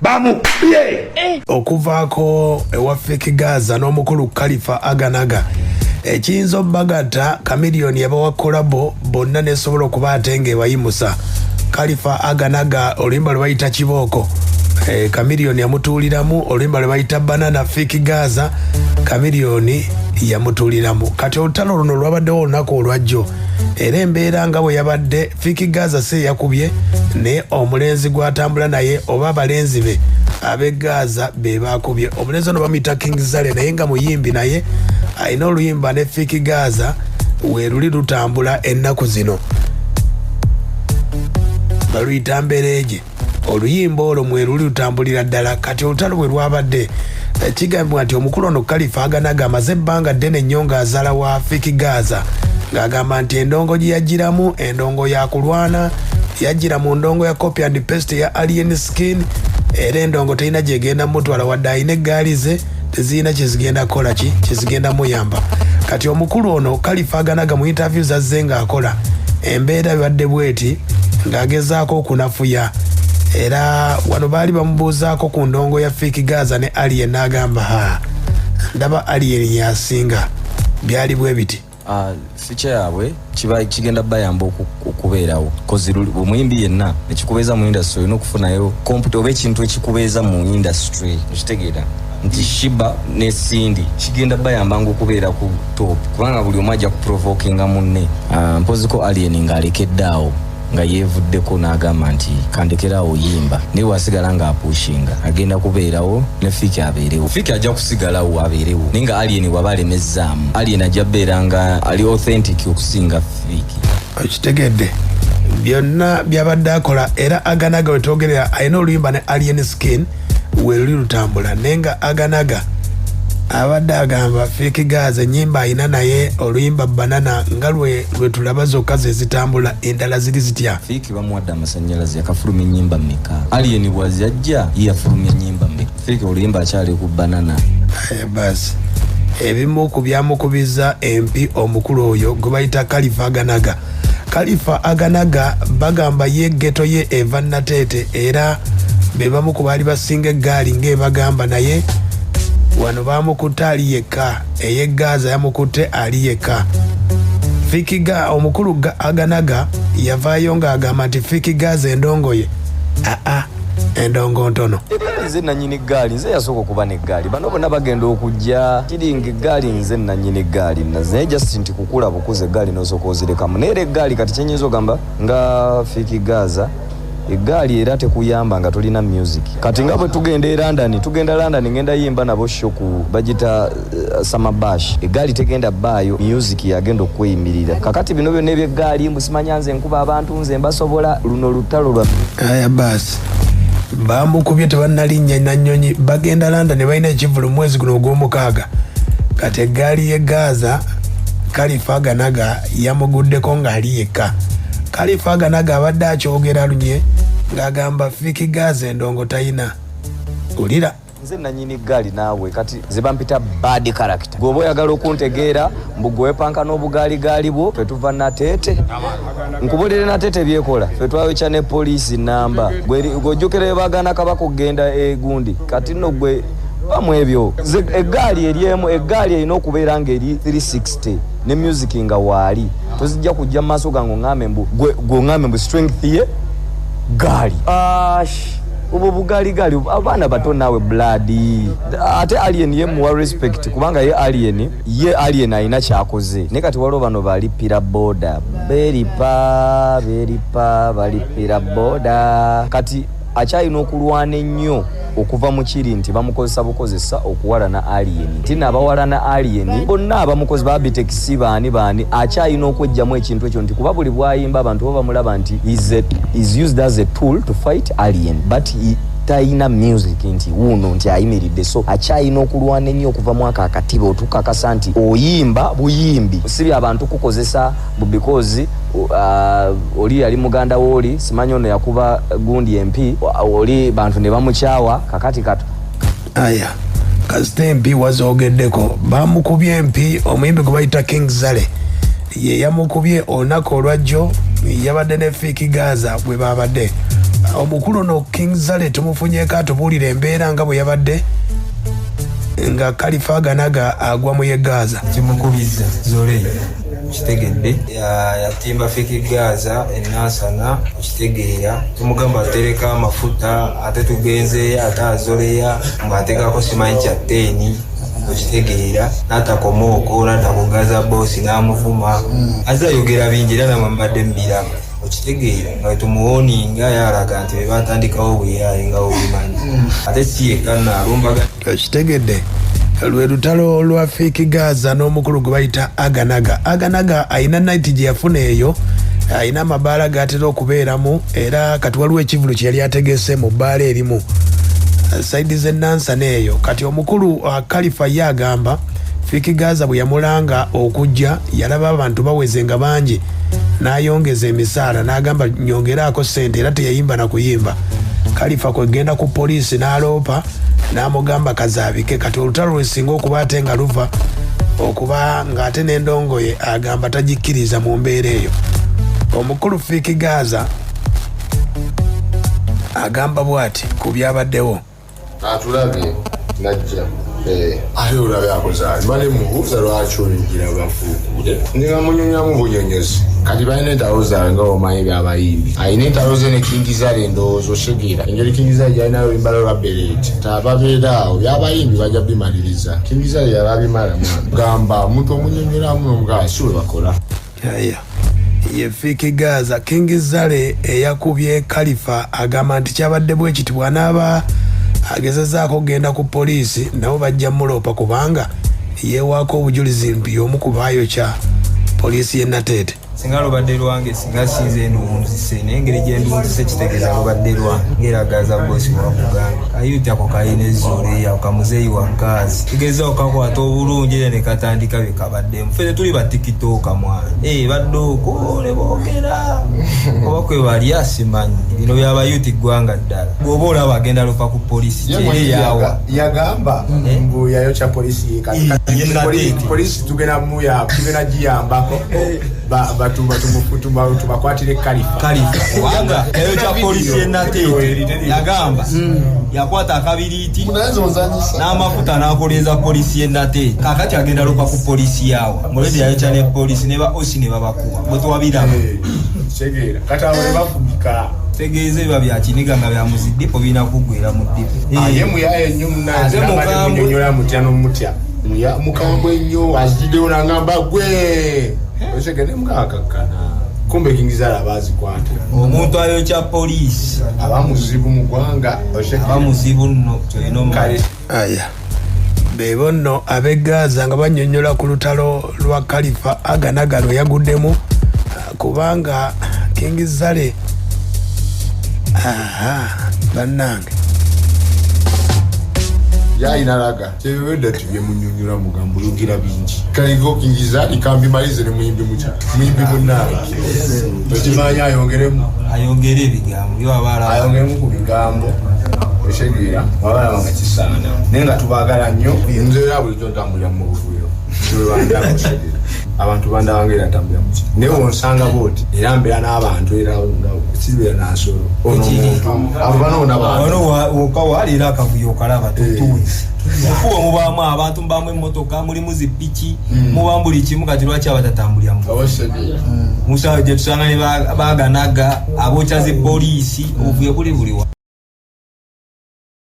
Bamukubye. Okuvaako ewa Fik Gaza n'omukulu Kalifa Aganaga, ekiyinza obbagatta, Chameleone yabawa collabo bonna nesobola okuba ate ng'ebayimusa. Kalifa Aganaga oluyimba lwe bayita Kibooko, Chameleone yamutuuliramu. Oluyimba lwe bayita Banana, Fik Gaza, Chameleone yamutuuliramu. Kati olutalo luno lwabaddewo olunaku olwajjo, era embeera nga bwe yabadde, Fik Gaza si yakubye, naye omulenzi gw'atambula naye oba abalenzi be ab'e Gaza be bakubye. Omulenzi ono bamuyita King Zale, naye nga muyimbi, naye alina oluyimba ne Fik Gaza weeruli lutambula ennaku zino, baluyita Mbereeje. Oluyimba olwo mweruli lutambulira ddala. Kati olutalo bwe lwabadde, kigambibwa nti omukulu ono Kalifa Aganaga amaze ebbanga ddene nnyo ng'azaala wa Fik Gaza, ng'agamba nti endongo gye yagiramu endongo yakulwana, yajjira mu ndongo ya copy and paste ya Alien Skin, era endongo terina gyegenda mutwala, wadde alina eggaali ze tezirina kyezigenda kukola ki kyezigenda muyamba. Kati omukulu ono Kalifa Aganaga mu interview zazze ng'akola, embeera bibadde bweti ng'agezaako okunafuya, era wano baali bamubuuzaako ku ndongo ya Fik Gaza ne Alien, n'agamba, "Ha, ndaba Alien yasinga." Byali bwe biti. Feature yaabwe kiba kigenda bayamba okubeerawo, 'cause omuyimbi yenna ekikubeeza mu industry olina okufunayo compete oba ekintu ekikubeeza mu industry. Okitegeera nti Sheebah ne Cindy kigenda bayambanga okubeera ku top, kubanga buli omu ajja kuprovokinga munne. Mpoziko Alien ng'alekedde awo nga yeevuddeko n'agamba nti kandekeraawo oyimba, naye wasigala ng'apushinga agenda kubeerawo ne Fik abeerewo. Fik ajja kusigalawo abeerewo, naye nga Alien bw'aba alemezzaamu, Alien ajja beera nga ali authentic okusinga Fik. Okitegedde byonna byabadde akola. Era Aganaga wetwogerera alina oluyimba ne Alien Skin weruli lutambula, naye nga Aganaga abadde agamba Fik Gaza enyimba alina naye oluyimba Banana nga lwe tulaba zokka ze zitambula, endala ziri zitya? Fik bamuwadde amasanyalaze, yakafulumya ennyimba mmeka? Alien bwazi ajja ye yafulumya ennyimba mmeka? Fik oluyimba akyali ku Banana. Aya basi, ebimu ku byamukubiza empi omukulu oyo gwe bayita Kalifa Aganaga. Kalifa Aganaga bagamba ye ghetto ye eva Nateete, era be bamu ku baali basinga eggaali ng'ebagamba, naye wano bamukutte ali yekka. Ey'e Gaza yamukutte ali yekka. Fik Ga omukulu Aganaga yavaayo ng'agamba nti Fik Gaza endongo ye aa endongo ntono. Eggaali nze nanyini ggaali, nze yasooka okuba n'eggaali. Bano bonna bagenda okujja kiringa eggaali, nze nanyini eggaali, naye just nti kukula bukuza eggaali n'osooka ozirekamu. Naye era eggaali kati kyenyinza ogamba nga Fik Gaza, eggaali era tekuyamba nga tolina music. Kati nga bwe tugenda e London, tugenda London, ngenda yimba nabo show ku bagita Summer Bash, eggaali tegenda bbaayo, music yagenda okweyimirira. Kakati bino byonna ebyeggaali mbu simanya nze nkuba abantu, nze mbasobola, luno lutalo lwa Aya basi, bamukubye tebannalinnya nanyonyi, bagenda London, ne balina ekivulu mu mwezi guno ogw'omukaaga. Kati eggaali y'e Gaza Kalifa Aganaga yamuguddeko ng'ali yekka. Kalifa Aganaga abadde akyogera lunye ng'agamba Fik Gaza endongo tayina ulira. Nze nanyini ggaali naawe, kati nze bampita bad character. Gwe oba oyagala okuntegeera mbu gwe wepanka n'obugaaligaali bwo, fe tuva Nateete, nkubulire Nateete byekola, fe twayokya ne poliisi namba. Gwe ojjukira bagana kabaka okugenda egundi. Kati nno gwe bamu ebyo. Nze eggaali eryemu, eggaali erina okubeera ng'eri 360 ne music nga waali, tozijja kujja mu maaso gange oŋŋambe mbu gwe oŋŋambe mbu strength ye gaali. Ash, obwo bugaaligaali abaana bato naawe blood. Ate Alien ye muwa respect, kubanga ye Alien, ye Alien alina kyakoze, naye kati waliwo bano balipira boda, beripa beripa balipira boda. Kati akyalina okulwana ennyo okuva mu kiri nti bamukozesa bukozesa okuwalana Alien, nti nabawalana Alien bonna abamukozi babitekisi baani baani. Akyalina okwejjamu ekintu ekyo nti kuba buli bwayimba abantu bo bamulaba nti is used as a tool to fight Alien, but he talina music nti wuuno nti ayimiridde. So akyalina okulwana ennyo okuva mu ako akatiba otukakasa nti oyimba buyimbi, si byabantu kukozesa bu because oli yali muganda wooli, simanyi ono yakuba gundi empi oli, bantu ne bamukyawa. Kakati kato Aya, kasita empi wazoogeddeko, bamukubye empi omuyimbi gwe bayita King Zale, ye yamukubye olunaku olwajjo. Yabadde ne Fik Gaza bwe babadde Omukulu ono King Zale tumufunyeeko atubuulira embeera nga bwe yabadde nga Kalifa Aganaga agwa mu ye Gaza. Kimukubiza Zole kitegedde yatimba Fik Gaza enansana okitegeera, tumugamba atereka amafuta ate tugenzeeyo ate azoleya ng'ateekako simanyi kya teeni okitegeera, n'atakoma okwo n'adda ku Gaza boosi n'amuvuma, aze ayogera bingi era namwe mbadde mbiraba okitegeera, nga tumuwoninga yalaga nti be batandikawo bweyaye nga obimanyi ate si yekka naalumbaga. Okitegedde, lwe lutalo lwa Fik Gaza n'omukulu gwe bayita Aganaga. Aganaga ayina night gye yafuna eyo, ayina amabaala g'atera okubeeramu, era kati waliwo ekivulu kye yali ategese mu bbaala erimu side z'enansana eyo. Kati omukulu Kalifa ye agamba Fik Gaza bwe yamulanga okujja yalaba abantu baweze nga bangi, n'ayongeza emisaala n'agamba nyongeraako ssente, era teyayimba na kuyimba. Kalifa kwegenda ku poliisi n'aloopa n'amugamba kazaabike. Kati olutalo lwesinga okuba ate nga luva okuba ng'ate n'endongoye agamba tagikkiriza mu mbeera eyo. Omukulu Fik Gaza agamba bw'ati ku byabaddewo. Atulabye najja ate olabye akoze ati mba nemubuuza lwaki oyingira bafuukule, nga munyonyamu bunyonyozi. Kati balina entalo zaabwe nga omanyi byabayimbi, alina entalo ze ne King Zale endowooza osegeera engeri King Zale gyalinayo oluyimba lwe lwa Bereeti ababeera awo byabayimbi bajja bimaliriza. King Zale yalabimala mwana gamba omuntu omunyonyolamu nomugamba si we bakola. Aya ye Fik Gaza. King Zale eyakubye Kalifa agamba nti kyabadde bwe kiti, bw'anaaba agezezaako okugenda ku poliisi nabo bajja muloopa kubanga yeewaako obujulizi nti y'omu ku baayokya poliisi y'e Nateete. Singa lubadde lwange singa sinze nduwunzise, naye engeri gye nduwunzise kitegeeza lubadde lwange ngera Gaza bosi wakugamba kayuti ako kalina ezzoleya kamuzeeyi wa gaazi tugeza okakwata obulungi era ne katandika bye kabaddemu. Ffe tetuli ba tikitooka mwana badde okwo ne boogera oba kwe bali asimanyi bino byabayuti ggwanga ddala bw'oba olaba agenda lupa ku poliisi kyeri yawa yagamba mbu yayokya poliisi ye polisi tugenda muya tugenda giyambako tubakwatire Kalifa. Kalifa kubanga yayokya polisi y'enateete, yagamba yakwata akabiriiti n'amafuta n'akoleeza polisi y'enateete, kakati agenda lupa ku polisi yawa ngoledi yayokya ne polisi ne ba osi ne babakuba bwe twabiraba. Kitegeera kati abo ne bafugika. Tegeeza biba byakiniga nga bya muzidipo birina kuggwera mu dipo. Ye muyaye nnyo. Ate mukambwe. Munyonyola mutya nomutya mukambwe nnyo aziddewo nangamba gwe osegende mukakakkana kumbe King Zale abazikwata. Omuntu ayokya polisi aba muzibu mu ggwanga. Aba muzibu nno kyolina omumanya. Kale. Aya bebo nno ab'e Gaza nga bannyonnyola ku lutalo lwa Kalifa Aganaga lwe yaguddemu kubanga King Zale aha bannange. Yayina laga kyebebedda tibyemunyonyola mugambo oyogera bingi kaliko King Zale kambimalize ne muyimbi mutya muyimbi munnange okimanyi ayongeremu. Ayongera ebigambo yo aba alaba. Ayongeremu ku bigambo otegeera wabalaba nga kisaana naye nga tubaagala nnyo. Nze era bulijjo ntambulira mu buvuyo nze otegeera abantu bandabanga era ntambulira muki naye wonsanga bwoti era mbeera n'abantu era nga sibeera nansolo ono omuntu abo banoona bantu. Wano wokka waliera akavuyo okalaba tutunzi mukubo mubaamu abantu mubaamu emmotoka mulimu zipiki mubaamu buli kimu, kati lwaki abatatambulira mu otegeera musawo gye tusanga ne baganaga abookya zi poliisi obuvuyo buli buli wa.